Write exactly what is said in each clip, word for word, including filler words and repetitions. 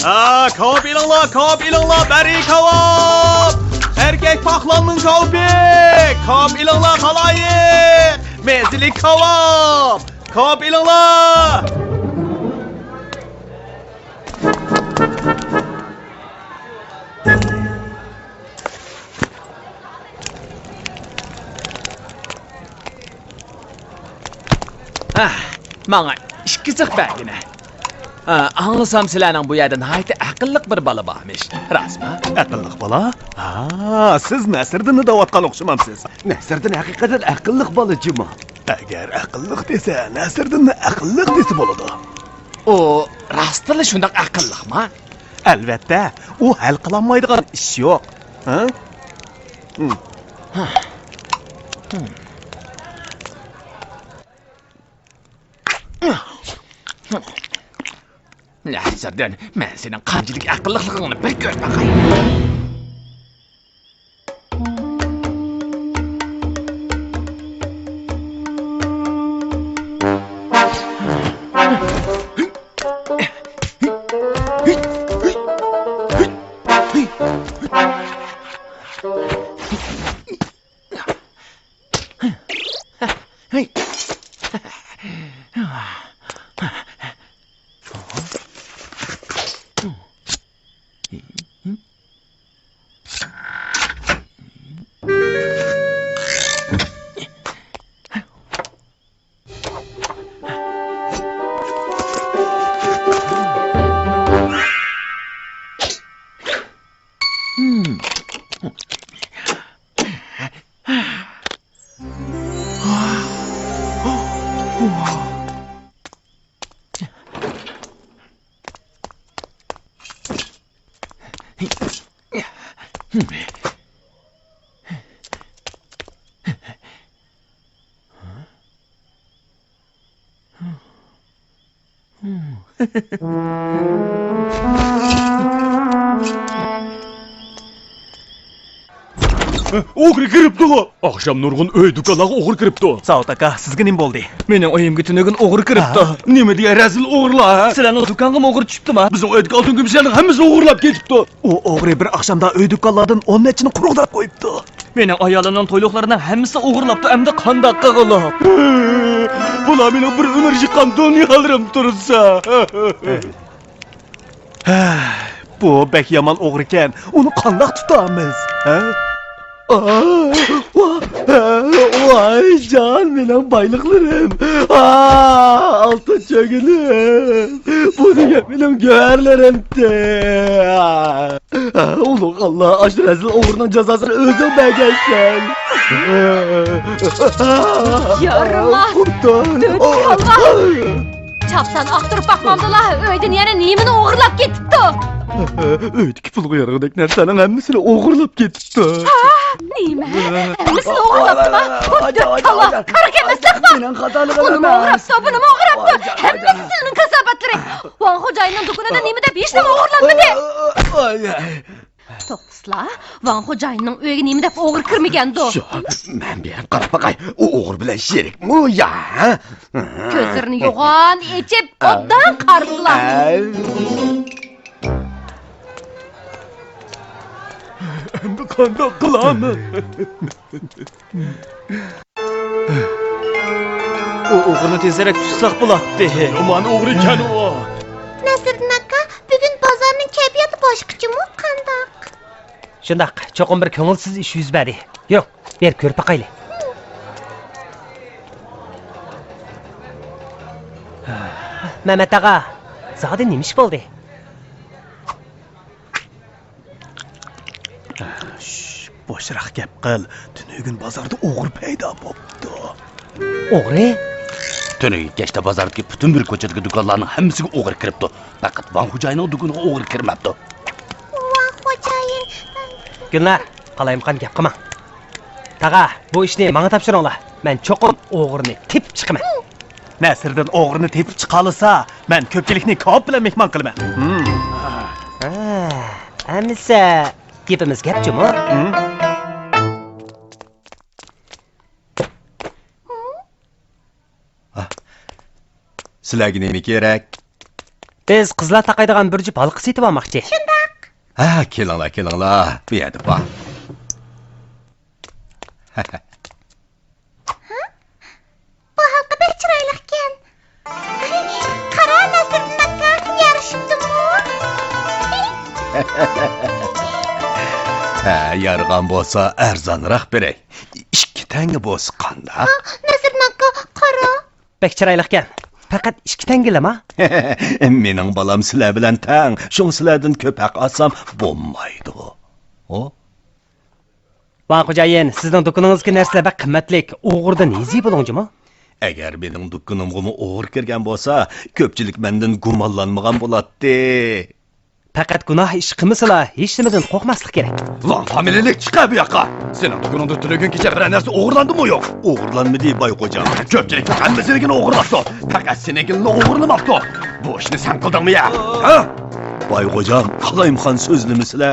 ھە، كاۋاپ ئېلىڭلار، كاۋاپ ئېلىڭلار، بەرى كاۋاپ! ئەركەك پاقلاننىڭ كاۋىپى! كاۋاپ ئېلىڭلار، خالايىق! مەززىلىك كاۋاپ! كاۋاپ ئېلىڭلار! ھە، ماڭا ئىككى زىخ بەرگىنە. ھە، ئاڭلىسام، سىلەرنىڭ بۇ يەردە ناھايىتى ئەقىللىق بىر بالا بارمىش. راستمۇ؟ ئەقىللىق بالا؟ ھا، سىز نەسىردىننى دەۋاتقان ئوخشىمامسىز؟ نەسىردىن ھەقىقەتەن ئەقىللىق بالا جۇمۇ. ئەگەر ئەقىللىق دېسە، نەسىردىنمۇ ئەقىللىق دېسە بولىدۇ. ئۇ راستتىنلا شۇنداق ئەقىللىقمۇ؟ ئەلۋەتتە، ئۇ ھەل قىلالمايدىغان ئىش يوق. ھە؟ ھىم. ھە. ھىم. نەسىردىن، مەن سېنىڭ قانچىلىك ئەقىللىقلىقىڭنى بىر كۆرۈپ باقاي. ئوغرى كىرىپتۇ! ئاخشام نۇرغۇن ئۆي دۇكانلارغا ئوغرى كىرىپتۇ. ساۋۇت ئاكا، سىزگە نېمە بولدى؟ مېنىڭ ئۆيۈمگە تۈنۈگۈن ئوغرى كىرىپتۇ. ھە؟ نېمە دېگەن رەزىل ئوغرىلار، ھە؟ سىلەرنىڭ دۇكانغىمۇ ئوغرى چۈشۈپتۇما؟ بىزنىڭ ئۆيدىكى ئالتۇن كۈمۈشلەرنىڭ ھەممىسى ئوغرىلاپ كېتىپتۇ. ئۇ ئوغرى بىر ئاخشامدا ئۆي دۇكانلاردىن ئون نەچچىنى قۇرۇقداپ قويۇپتۇ. مېنىڭ ئايالىمنىڭ تويلۇقلىرىنىڭ ھەممىسى ئوغرىلاپتۇ، ئەمدى قانداق قىلغۇلۇق؟ بۇلار مېنىڭ بىر ئۆمۈر يىغقان دۇنيالىرىم تۇرسا. ھە، بۇ بەك يامان ئوغرىكەن، ئۇنى قانداق تۇتامىز، ھە؟ ئا، ۋا، ۋاي جان، مېنىڭ بايلىقلىرىم، ئا، ئالتۇن چۆگۈنۈم، بۇ دېگەن مېنىڭ گۆھەرلىرىمتى. ئۇلۇغ ئاللا، ئاشۇ رەزىل ئوغرىنىڭ جازاسىنى ئۆزۈڭ بەرگەنسەن. يارىما! خوتۇن! دۆت كاللا! چاپسان ئاختۇرۇپ باقمامدىلا، ئۆيدىن يەنە نېمىنى ئوغرىلاپ كېتىپتۇ؟ ئۆيدىكى پۇلغا يارىغۇدەك نەرسىلەرنىڭ ھەممىسىنى ئوغرىلاپ كېتىپتۇ. ھا؟ نېمە؟ ھەممىسىنى ئوغرىلاپتىما؟ بۇ دۆت كاللا! قارىغۇ ئەمەسلىقما؟ مېنىڭ خاتالىقىم ئۇنىمۇ ئوغرىلاپتۇ، بۇنىمۇ ئوغرىلاپتۇ. ھەممىسى سىلىنىڭ كاساپەتلىرى. ۋاڭ خوجايىننىڭ دۇكىنىدا نېمە دەپ ھېچنېمە ئوغرىلانمىدى؟ توختىسىلا، ۋاڭ خوجايىننىڭ ئۆيىگە نېمە دەپ ئوغرى كىرمىگەندۇ؟ شۇ، مەن بېرىپ قاراپ باقاي، ئۇ ئوغرى بىلەن شېرىكمۇ يا؟ كۆزلىرىنى يوغان ئېچىپ، ئوبدان قارىسىلا. ئەمدى قانداق قىلامىز؟ ئۇ ئوغرىنى تېزرەك تۇتساق بولاتتى. يامان ئوغرىكەن ئۇ. نەسىردىن ئاكا، بۈگۈن بازارنىڭ كەيپىياتى باشقىچىمۇ قانداق؟ شۇنداق، چوقۇم بىر كۆڭۈلسىز ئىش يۈز بەردى. يۈرۈڭ، بېرىپ كۆرۈپ باقايلى. مەمەت ئاغا، زادى نېمە ئىش بولدى؟ شش، بوشراق گەپ قىل. تۈنۈگۈن بازاردا ئوغرى پەيدا بوپتۇ. ئوغرى؟ تۈنۈگۈن كەچتە بازاردىكى پۈتۈن بىر كوچىدىكى دۇكانلارنىڭ ھەممىسىگە ئوغرى كىرىپتۇ. پەقەت ۋاڭ خوجايىننىڭ دۇكىنىغا ئوغرى كىرمەپتۇ. ۋاڭ خوجايىن. گۈلنار، قالايمىقان گەپ قىلماڭ. تاغا، بۇ ئىشنى ماڭا تاپشۇرۇڭلار. مەن چوقۇم ئوغرىنى تېپىپ چىقىمەن. نەسىردىن ئوغرىنى تېپىپ چىقالىسا، مەن كۆپچىلىكنى كاۋاپ بىلەن مېھمان قىلىمەن. ھىم. ھە، ئەمىسە، گېپىمىز گەپ جۇمۇ. ھىم. ھە. سىلەرگە نېمە كېرەك؟ بىز قىزلار تاقايدىغان بىر جۈپ ھالقا سېتىۋالماقچى. شۇنداق. ھە، كېلىڭلار، كېلىڭلار، بۇ يەردە بار. بۇ ھالقا بەك چىرايلىقكەن. قارا، نەسىردىن ئاكا، يارىشىپتۇمۇ؟ ھە، يارىغان بولسا ئەرزانراق بېرەي. ئىككى تەڭگە بولسا قانداق؟ ھا، نەسىردىن ئاكا، قارا. بەك چىرايلىقكەن. پەقەت ئىككى تەڭگىلىما؟ مېنىڭ بالام سىلەر بىلەن تەڭ، شۇڭا سىلەردىن كۆپ ھەق ئالسام بولمايدۇ. ھو؟ ۋاڭ خوجايىن، سىزنىڭ دۇكىنىڭىزدىكى نەرسىلەر بەك قىممەتلىك، ئوغرىدىن يېزا بولۇڭ جۇمۇ. ئەگەر مېنىڭ دۇكىنىمغىمۇ ئوغرى كىرگەن بولسا، كۆپچىلىك مەندىن گۇمانلانمىغان بولاتتى. پەقەت گۇناھ ئىش قىلمىسىلا، ھېچنېمىدىن قورقماسلىق كېرەك. ۋاڭ فامىلىلىك، چىقە بۇ ياققا! سېنىڭ دۇكىنىڭدا تۈنۈگۈن كېچە بىرەر نەرسە ئوغرىلاندىمۇ يوق؟ ئوغرىلانمىدى، باي خوجام. كۆپچىلىكنىڭ ھەممىسىنىڭكىنى ئوغرىلاپتۇ. پەقەت سېنىڭكىنىلا ئوغرىلىماپتۇ. بۇ ئىشنى سەن قىلدىڭمۇ يا؟ ھە؟ باي خوجام، قالايمىقان سۆزلىمىسىلە.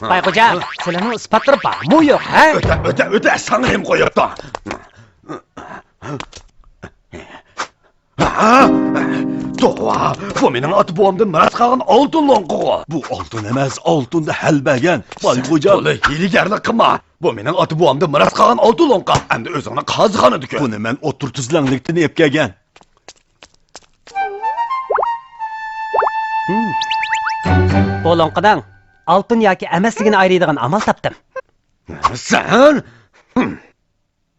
باي خوجام، سىلەرنىڭ ئىسپاتلىرى بارمۇ يوق، ھە؟ ئۆتە، ئۆتە، ئۆتە، ساڭا نېمە قويۇپتۇ؟ ھە؟ توۋا، بۇ مېنىڭ ئاتا-بوۋامدىن مىراس قالغان ئالتۇن لوڭقىغۇ. بۇ ئالتۇن ئەمەس، ئالتۇندا ھەل بەرگەن، باي خوجام. تولا ھىيلىگەرلىك قىلما. بۇ مېنىڭ ئاتا-بوۋامدىن مىراس قالغان ئالتۇن لوڭقا. ئەمدى ئۆزۈڭنى قازىخانىدا كۆر. بۇنى مەن ئوتتۇرا تۈزلەڭلىكتىن ئېلىپ كەلگەن. ھىم. بۇ لوڭقىنىڭ ئالتۇن ياكى ئەمەسلىكىنى ئايرىيدىغان ئامال تاپتىم. سەن؟ ھىم.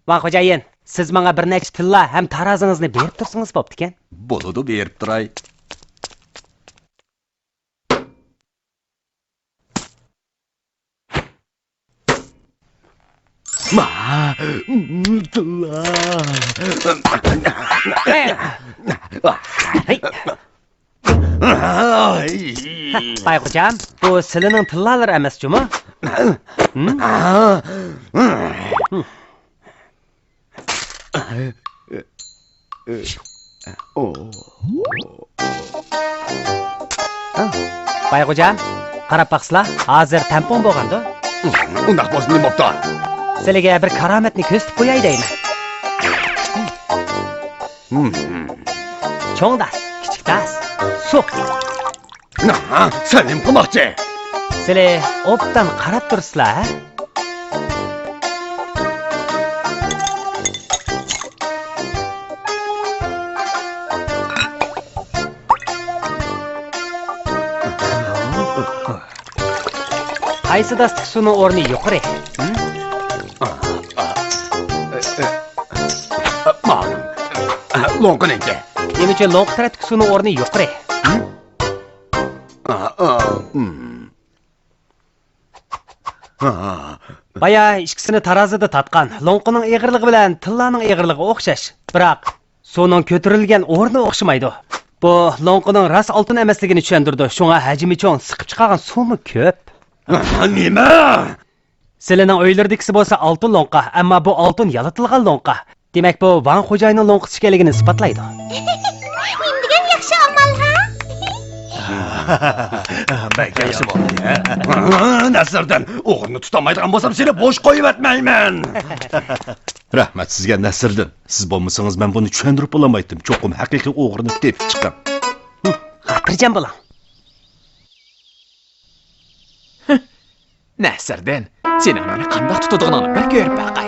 ۋاڭ خوجايىن، سىز ماڭا بىر نەچچە تىللا ھەم تارازىڭىزنى بېرىپ تۇرسىڭىز بوپتىكەن. بولىدۇ، بېرىپ تۇراي. ما، تىللا. ھەي. باي خوجام، بۇ سىلىنىڭ تىللالىرى ئەمەس جۇمۇ؟ ھىم؟ باي خوجام، قاراپ باقسىلا، ھازىر تەڭپۇڭ بولغاندۇ؟ ئۇنداق بولسا نېمە بوپتۇ؟ سىلىگە بىر كارامەتنى كۆرسىتىپ قوياي دەيمەن. چوڭ داس، كىچىك داس، سۇ. ھە، سەن نېمە قىلماقچى؟ سىلى ئوبدان قاراپ تۇرسىلا، ھە؟ قايسى داستىكى سۇنىڭ ئورنى يۇقىرى؟ ھىم؟ لوڭقىنىڭكى. نېمە ئۈچۈن لوڭقا تەرەپتىكى سۇنىڭ ئورنى يۇقىرى؟ ھىم؟ بايا ئىككىسىنى تارازىدا تارتقان، لوڭقىنىڭ ئېغىرلىقى بىلەن تىللانىڭ ئېغىرلىقى ئوخشاش. بىراق، سۇنىڭ كۆتۈرۈلگەن ئورنى ئوخشىمايدۇ. بۇ لوڭقىنىڭ راست ئالتۇن ئەمەسلىكىنى چۈشەندۈرىدۇ، شۇڭا ھەجمى چوڭ، سىقىپ چىقارغان سۇمۇ كۆپ. نېمە؟ سىلىنىڭ ئۆيلىرىدىكىسى بولسا ئالتۇن لوڭقا، ئەمما بۇ ئالتۇن يالىتىلغان لوڭقا. دېمەك، بۇ ۋاڭ خوجاينىڭ لوڭقىسى ئىكەنلىكىنى ئىسپاتلايدۇ. نېمە دېگەن ياخشى ئامال، ھە؟ بەك ياخشى بولدى. نەسىردىن، ئوغرىنى تۇتالمايدىغان بولسام، سېنى بوش قويۇۋەتمەيمەن. رەھمەت سىزگە، نەسىردىن. سىز بولمىسىڭىز، مەن بۇنى چۈشەندۈرۈپ بولالمايتتىم. چوقۇم ھەقىقىي ئوغرىنى تېپىپ چىقىڭ. خاتىرجەم بولۇڭ. نەسىردىن، سېنىڭ مېنى قانداق تۇتىدىغىنىڭنى بىر كۆرۈپ باقاي.